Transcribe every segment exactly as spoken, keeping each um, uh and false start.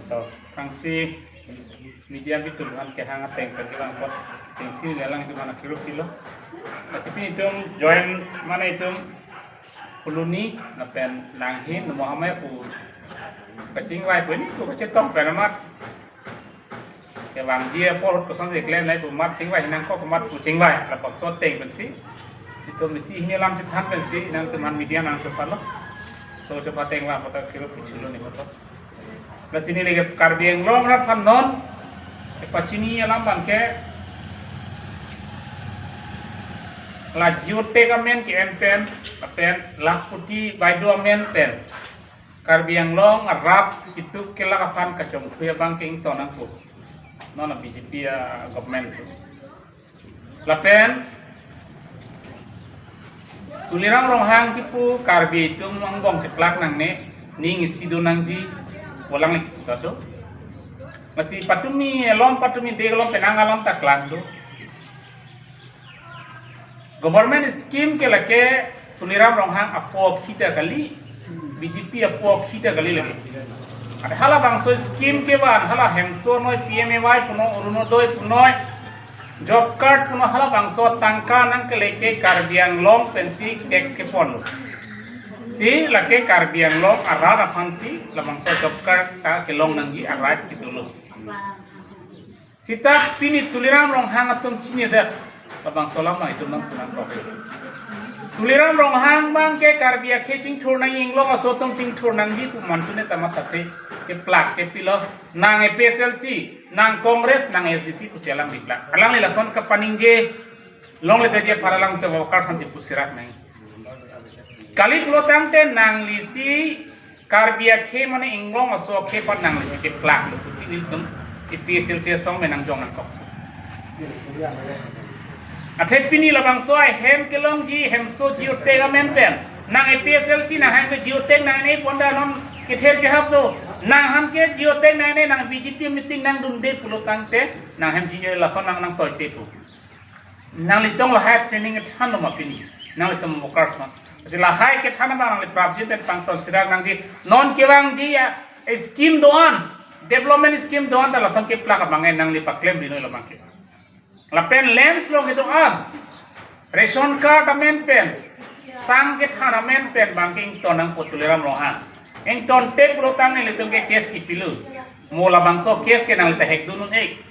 To, aphrangsi media bitul aphan kehang ateng pen kevang apot chengsi neli alanglitum aphan akirupilo. Lasi pini itum join mane itum Phuloni lapen Langhin, Mohamaya pu kachingvai pu, hini pu kachetong pen amat kevangji apor ahut kosonsi klemnei pu amat chingvai, hinang kok amat pu chingvai, labangso ateng pensi itum isi hini alam chethan pensi nangtum aphan media nangchopalo. So chopa ateng vang apot akirupik chulo ni koto. Lasi neli ke Karbi Anglong arat aphan non kepachini alam abangke la Jio Tech amen ke-en pen, lapen Lakhpati Baideo amen pen Karbi Anglong arat kituk kelak aphan kachongthui abangke ington nangpo non a B J P a government. Lapen Tuliram Ronghang kipu Karbi atum angbong cheplak nangne, ning isi do nangji pu alangli kipu ta do. Lasi patumi alom, patumi de alom, penang alom ta klang do. Government scheme ke lake Tuliram Ronghang apo khita kali, B J P apo khita kali lake. Ante halabangso scheme kevan, hala hemso noi, P M A Y punon, Orunodoi punon, job card punon, halabangso atangka nangkele ke Karbi Anglong pensi tax keponlo. Si lake Karbi Anglong arat aphansi labangso job card ta kelong nangji a-right kedolo. Sita pini Tuliram Ronghang atum chinidet labangso alam itum nangpu nangkok. Tuliram Ronghang abangke Karbi akhei chingthur nang, Anglong aso atum chingthur nangji pu mantu ne tama tate keplak kepilo, nang A P H L C, nang Congress, nang A S D C pusi alangli plak. Alangli lason kapaningje longle detji apar alangtum workers aphansi pusi rak nang. Kali pulo tangte nanglisi Karbi akhei mane Anglong aso akhei aphan nanglisi keplaklo pusi nelitum A P H L C asong pen nangjong nangkok. Athe pini labangso ahem kelongji hemso Jio Tech amen pen nang A P H L C nang hem ke Jio Tech nangne pon ta non kether kehap do. Nang hem ke Jio Tech nangne, nang B J P meeting nangdunde pulo tangte nang hem Jio lason nang nangtoite pu. Nanglitum lahai training kethan lo ma pini? Nanglitum workers ma. Lasi lahai kethan abang nangli prapjin pen pangton sirak nangji. Non kevangji a-scheme do-an, development scheme do-an ta lason keplak abang nangli paklem rinoi labangke. Lapen lamps along kedo-an, ration card amen pen, sang kethan amen pen abangke ington nangpo Tuliram Ronghang. Ingtonte pulo tang nelitum ke case kipilo. Mo labangso case ke nangli ta hekdun un-e.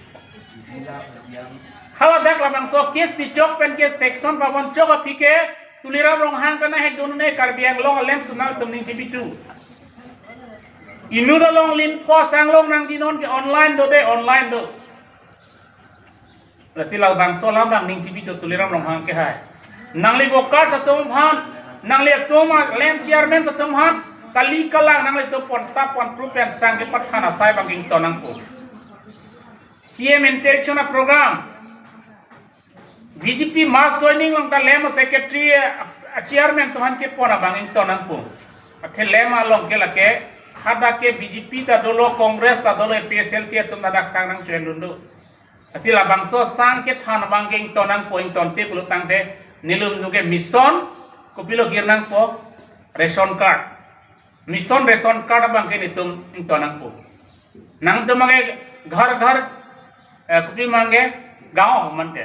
Haladak labangso case pichok pen ke section pabon chok aphi ke Tuliram Ronghang ta nang hekdun un-e, Karbi Anglong a-lamps nangtum ning chibitu. Inut along linpho sang long nangji non ke online do de, online do. Lasi labangso alam abang ning chibitu Tuliram Ronghang ke hai. Nangli workers atum aphan, nangli atum a-lamp chairman atum aphan, kali kalang nanglitum pon tap pon pru pen sang kepathan asai abang ington nangpo. C M interaction a-program, B J P mass joining along ta lamp secretary a-chairman atum aphan kepon abang ington nangpo. Athe lamp along ke lake hadak ke B J P ta dolo, Congress ta dolo, A P H L C atum ta dak sang nangchoendun do. Lasi labangso sang kethan abangke ington nangpo, ingtonte pulo tangte nelitum ke mission kopilo kir nangpo, ration card. Mission ration card abangke nelitum ington nangpo. Nangtum abangke ghar ghar, eh, kopi abangke, gaon mante.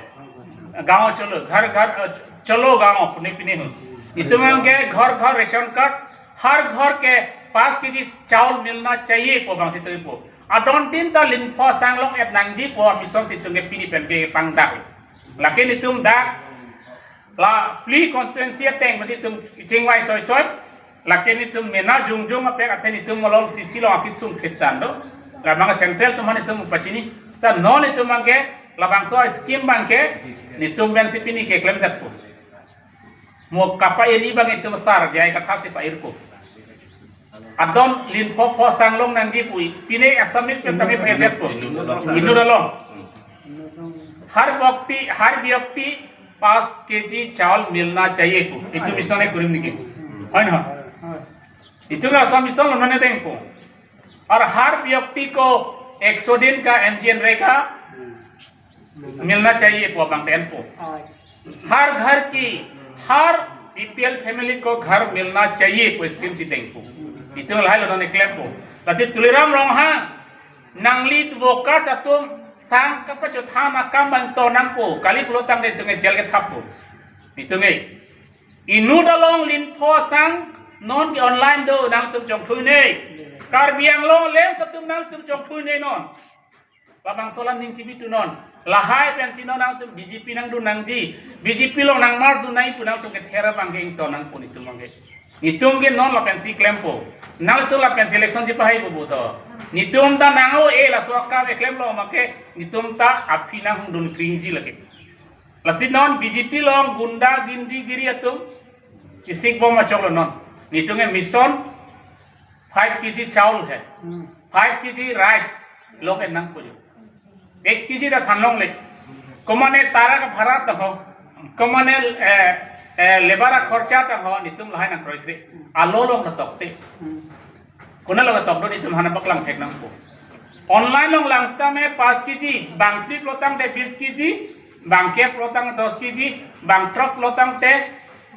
Gaon chalo, ghar ghar, eh, chalo gaon pune pine ho. Itum abangke ghar ghar ration card, har ghar ke paanch K G chawal milna chahiye pu abangsi tuipo. Adon tin ta linpho sang long-et nangji pu mission si itum ke pini pen kepangdak. Lake nelitum dak la phli constituency ateng masi itum chingvai soi soi. Lake nelitum mena jongjong apek athe nelitum along C C along akesung phit tang do. Labang central atum aphan nelitum pachini. Seta non nelitum abangke labangso scheme abangke nelitum pensi pini keklem detpo. Mo kapa-irji abang itum sar jai kathar si pa-irpo. Adon linpho pho sang long nangji pu, pine Assamese pen tame pa-ir detpo. Inut along. Har byakti, har byakti paanch K G chawal milna chahiye pu. Itum mission e kurim niki. Hoi na? Itum Assam mission lo nane dengpo. Aur har byakti ko ek so din ka M G N R E G A milna chahiye pu abang denpo. Har ghar ki, har B P L family ko ghar milna chahiye pu scheme si dengpo. Itum lahai lo nane klempo. Lasi Tuliram Ronghang Nangli workers atum sang kapachothan akam bang to nangpo, kali pulo tangte itum ke jail kethappo. Itum ke inut along lin pho sang non ke online do nangtum chongthui ne. Karbi Anglong LAMPS atum nangtum chongthui ne non. Labangso alam ning chibi tu non. Lahai pensi non nangtum BJP nangdun nangji. BJP along nangmarjun nai pu nangtum ke thera bang ke ingto nangpo nitum bang ke. Nitum ke non lapensi klempo. Nangtum lapensi election chipahai bubu to. Nitum ta nang o e laso akam e klemlo make nitum ta aphi nanghongdun kringji lake. Lasi non BJP along gunda gindagiri atum chisik bom achok lo non. Nitum ke mission five K G chawal hai, five K G rice long en nangpo jo. Ek K G ta than longle. Komane tara kabhara tangho, komane eh, eh, labor akhorcha tangho, nitum lahai nangkroikre. Alo along nangtokte. Konat along tokdun itum hana paklang thek nangpo. Online along lang sitame five K G, bang phli pulo tangte tris K G, bang kep pulo tang dos K G, bang throk pulo tangte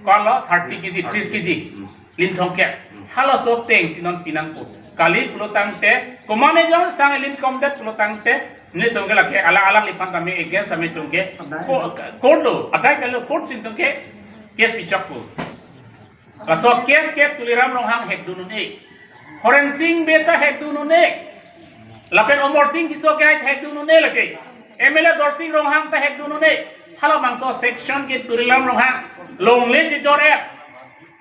kalo thirty K G, tris K G. Lin thomkep. Halaso atengsi non pi nangpo. Kali pulo tangte, komane jong sang lin komdet pulo tangte, nitum ke lake alang alangliphan tame against tame itum ke ko-, court lo, adai kalo court si itum ke case pichokpo. Laso case ke Tuliram Ronghang hekdun un-e. Horen Sing Bey ta hekdun un-e. Lapen Amarsing Tisso ke hekdun un-e lake. MLA Dorsing Ronghang ta hekdun un-e. Halabangso section ke Tuliram Ronghang longle chijor-et,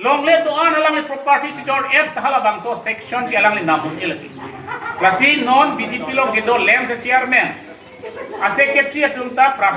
longle do-an alangli property chijor-et, halabangso section ke alangli nam un-e lake. Lasi non BJP along kedo LAMPS chairman, a-secretary atum ta prap